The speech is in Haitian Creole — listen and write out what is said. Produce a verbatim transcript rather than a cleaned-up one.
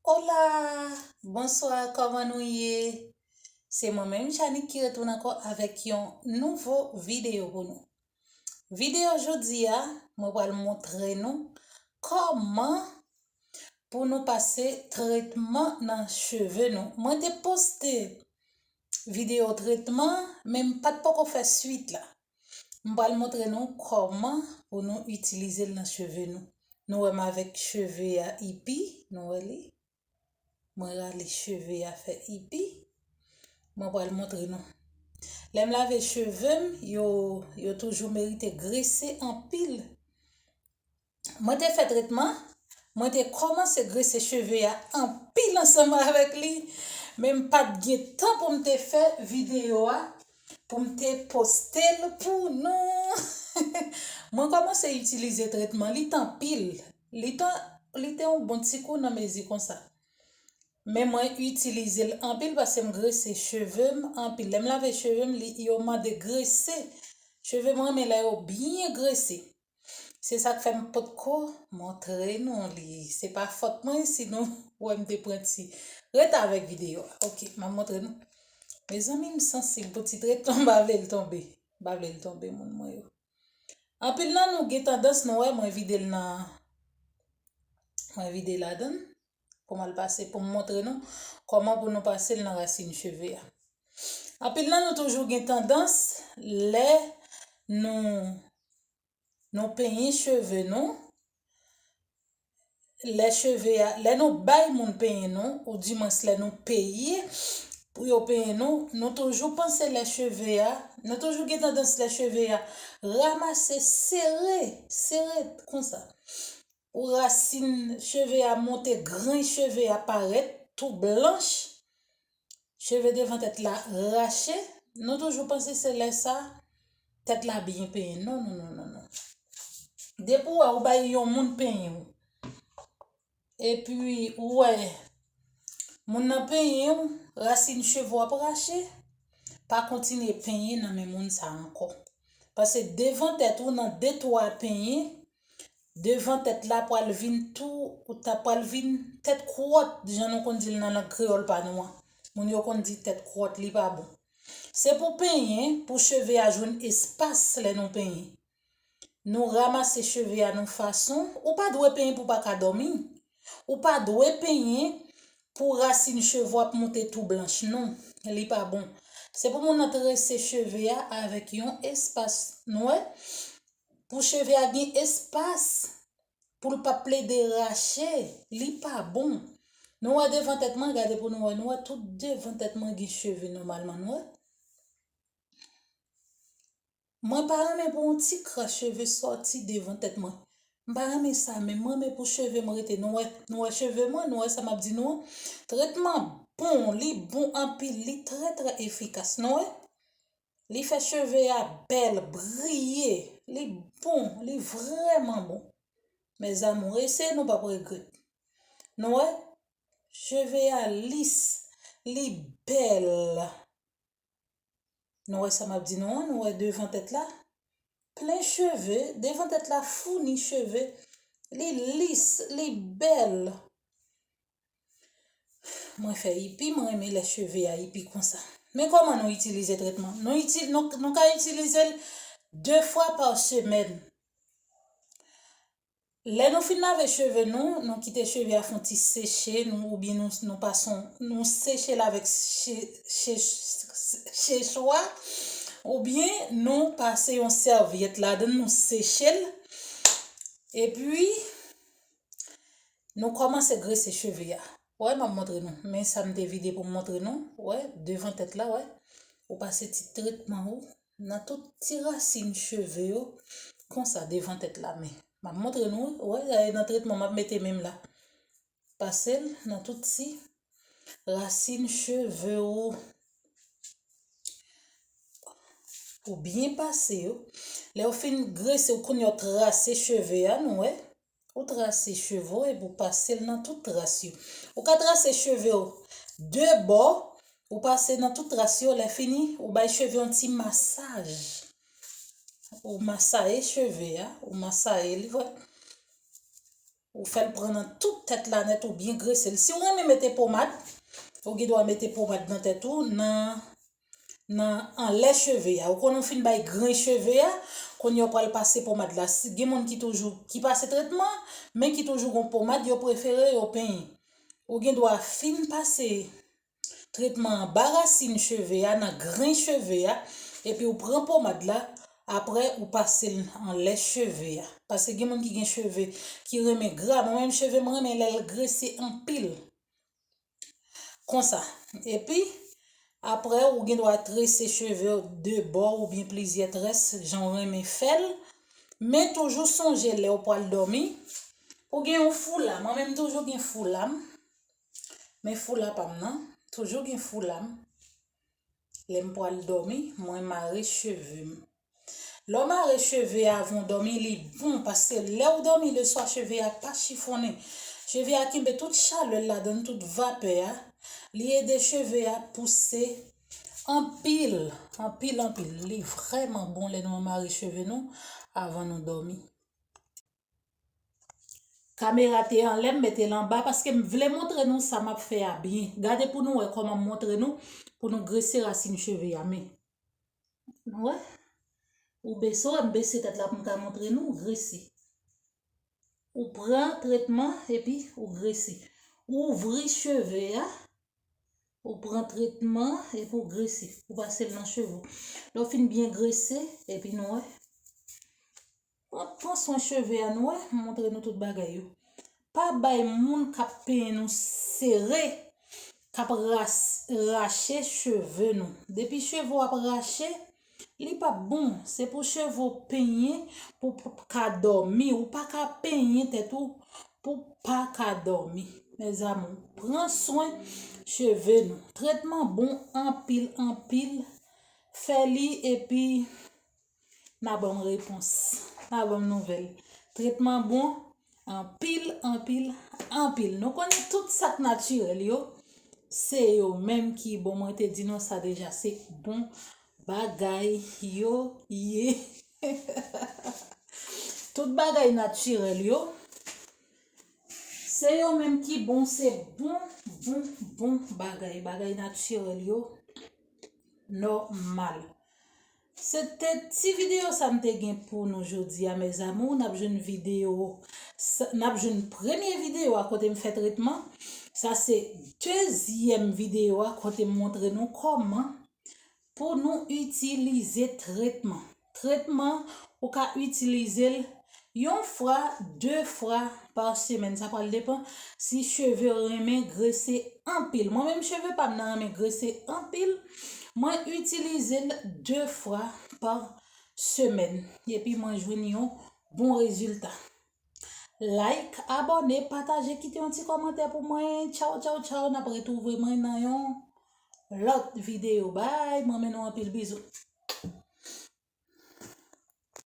Hola! Bonswa, kòman nou ye? Se mwen menm, Janik, ki retounen ankò avèk yon nouvo videyo pou nou. Videyo jodi a, mwen pral montre nou kòman pou nou pase tretman nan cheve nou. Mwen te poste videyo tretman, men m pa t poko fè swit la. M pral montre nou kòman pou nou itilize l nan cheve nou. Nou wè m avèk cheve a ipi, nou wè li. Mwen rale cheve a fè ipi. Mwen pral montre nou. Lè m lave cheve m, yo, yo toujou merite grese anpil. Mwen te fè tretman, mwen te kòmanse grese cheve a anpil ansanm avèk li, men m pa t gen tan pou m te fè videyo a, pou m te poste l pou nou. Mwen kòmanse itilize tretman, li t anpil. Li t, li te yon bon ti kou nan mezi konsa. Men mwen itilize l anpil paske m grese cheve m anpil. Lè m lave cheve m, li, yo mande grese. Cheve m renmen lè yo byen grese. Se sa k fè m potko montre nou li. Se pa fòt mwen si nou wè m te pran ti reta avèk videyo a. Ok, m ap montre nou. Mezanmi, m sansib pou ti tretman, m pa vle l tonbe. M pa vle l tonbe, moun mwen yo. Anpil nan nou gen tandans, nou wè, mwen vide l nan, mwen vide ladan l pou m al pase, pou m montre nou kòman pou nou pase l nan rasin cheve a. Anpil nan nou toujou gen tandans, lè nou, nou penyen cheve nou, lè cheve a, lè nou bay moun penyen nou, oudimwens lè nou peye pou yo penyen nou, nou toujou panse lè cheve a, nou toujou gen tandans lè cheve a ranmase sere, sere konsa. Pou rasin cheve a monte, grenn cheve a parèt tou blanch, cheve devan tèt la rache, nou toujou panse se lè sa tèt la byen penyen. Non, non, non, non, non. Depi w wè ou bay yon moun penyen w, epi ou wè moun nan penyen w, rasin cheve w ap rache, pa kontinye penyen nan men moun sa ankò. Paske devan tèt ou nan de twa penyen, devan tèt la pral vin tou, ou ta pral vin tèt kwòt, jan nou konn di l nan lang kreyòl pa nou an. Moun yo konn di tèt kwòt, li pa bon. Se pou penyen, pou cheve a jwenn espas lè nou penyen. Nou ranmase cheve a nan fason, ou pa dwe penyen pou pa ka dòmi. Ou pa dwe penyen pou rasin cheve w ap monte tou blanch, non. Li pa bon. Se pou moun nan trese cheve a avèk yon espas. Nou wè? Pou cheve a gen espas, pou l pa plede rache, li pa bon. Nou wè devan tèt mwen, gade pou nou wè, nou wè tout devan tèt mwen gen cheve nòmalman, nou wè? Mwen pa renmen pou yon ti kras cheve sòti devan tèt mwen. M pa renmen sa, men mwen renmen pou cheve m rete. Nou wè, nou wè cheve mwen, nou wè sa m ap di nou an? Tretman bon, li bon anpil, li trè, trè efikas, nou wè? Li fè cheve a bèl, briye, li bon, li vrèman bon. Mes amours, eseye nou p ap regrèt. Nou wè? Cheve a lis, li bèl. Nou wè sa m ap di nou an, nou wè devan tèt la? Plen cheve, devan tèt la founi cheve, li lis, li bèl. Mwen fè ipi, mwen renmen lè cheve a ipi konsa. Men kòman nou itilize tretman? Nou itil-, nou, nou ka itilize l de fwa pa semèn. Lè nou fin lave cheve nou, nou kite cheve a fè yon ti seche, nou, oubyen nou, nou pase yon, nou seche l avèk che-, che-, chechwa, oubyen nou pase yon sèvyèt ladan l, nou seche l, epi nou kòmanse grese cheve a. Wè, m ap montre nou. Men sa m te vide pou m montre nou. Wè, devan tèt la, wè. Ou pase ti tretman ou nan tout ti rasin cheve yo, konsa devan tèt la. Men m ap montre nou, wè, nan tretman m ap mete men m la. Pase l nan tout ti rasin cheve ou. Ou byen pase yo. Lè w fin grese, ou konn yo trase cheve a, nou wè. Ou trase cheve w epi w pase l nan tout tras yo. Ou ka trase cheve w de bò, ou pase nan tout tras yo, lè fini, ou bay cheve yon ti masaj. Ou masaye cheve a, ou masaye li, wè. Ou fè l pran nan tout tèt la nèt, ou byen grese l. Si w renmen mete pomad, ou gen dwa mete pomad nan tèt ou, nan, nan anlè cheve a. Ou konnen w fin bay grenn cheve a, kounye a w pral pase pomad la. Si gen moun ki toujou, ki pase tretman, men ki toujou gon pomad, yo prefere yo penyen. Ou gen dwa fin pase tretman anba rasin cheve a, nan grenn cheve a, epi ou pran pomad la, apre ou pase l anlè cheve a. Paske gen moun ki gen cheve ki renmen gra, mwen menm cheve m renmen lè l grese anpil. Konsa. Epi, apre ou gen dwa trese cheve w de bò oubyen plizyè très, jan w renmen fè l. Men toujou sonje lè w pral dòmi, ou gen yon foula. Mwen menm toujou gen foula m. Men foula pa m nan, toujou gen foula m. Lè m pral dòmi, mwen mare cheve m. Lè w mare cheve a avan w dòmi, li bon, paske lè w dòmi leswa, cheve a pa chifonnen. Cheve a kenbe tout chalè l ladan l, tout vapè a. Li ede cheve a pouse anpil, anpil, anpil. Li vrèman bon lè nou mare cheve nou avan nou dòmi. Kamera te anlè, m mete l anba paske m vle montre nou sa m ap fè a byen. Gade pou nou wè kòman m montre nou pou nou grese rasin cheve a, men. Nou wè? Ou bese, wè m bese tèt la pou m ka montre nou, ou grese. Ou pran tretman epi ou grese. Ou ouvri cheve a, ou pran tretman epi ou grese. Ou pase l nan cheve w. Lè w fin byen grese, epi nou wè. Pran, pran swen cheve a, nou wè, m montre nou tout bagay yo. Pa bay moun k ap penyen nou sere, k ap ras-, rache cheve nou. Depi cheve w ap rache, li p ap bon. Se pou cheve w penyen pou, pou, pou ka dòmi. Ou pa ka penyen tèt ou pou pa ka dòmi. Mes amours, pran swen cheve nou. Tretman bon anpil, anpil. Fè li epi n a ban m repons. N a ban m nouvèl. Tretman bon anpil, anpil, anpil. Nou konnen tout sa k natirèl yo, se yo menm ki bon. Mwen te di nou sa deja, se bon bagay yo ye. Tout bagay natirèl yo, se yo menm ki bon, se bon, bon, bon bagay. Bagay natirèl yo, nòmal. Se te ti videyo sa m te gen pou nou jodi a, mes amours. N ap jwenn videyo, sa, n ap jwenn premye videyo a kote m fè tretman. Sa se dezyèm videyo a kote m montre nou kòman pou nou itilize tretman. Tretman, ou ka itilize l yon fwa, de fwa pa semèn. Sa pral depann si cheve w renmen grese anpil. Mwen menm, cheve pa m nan renmen grese anpil. Mwen itilize l de fwa pa semèn. Epi mwen jwenn yon bon rezilta. Like, abòne, pataje, kite yon ti kòmantè pou mwen. Tchaw, tchaw, tchaw. N ap retwouve mwen nan yon lòt videyo. Bye, mwen renmen nou anpil, bizou.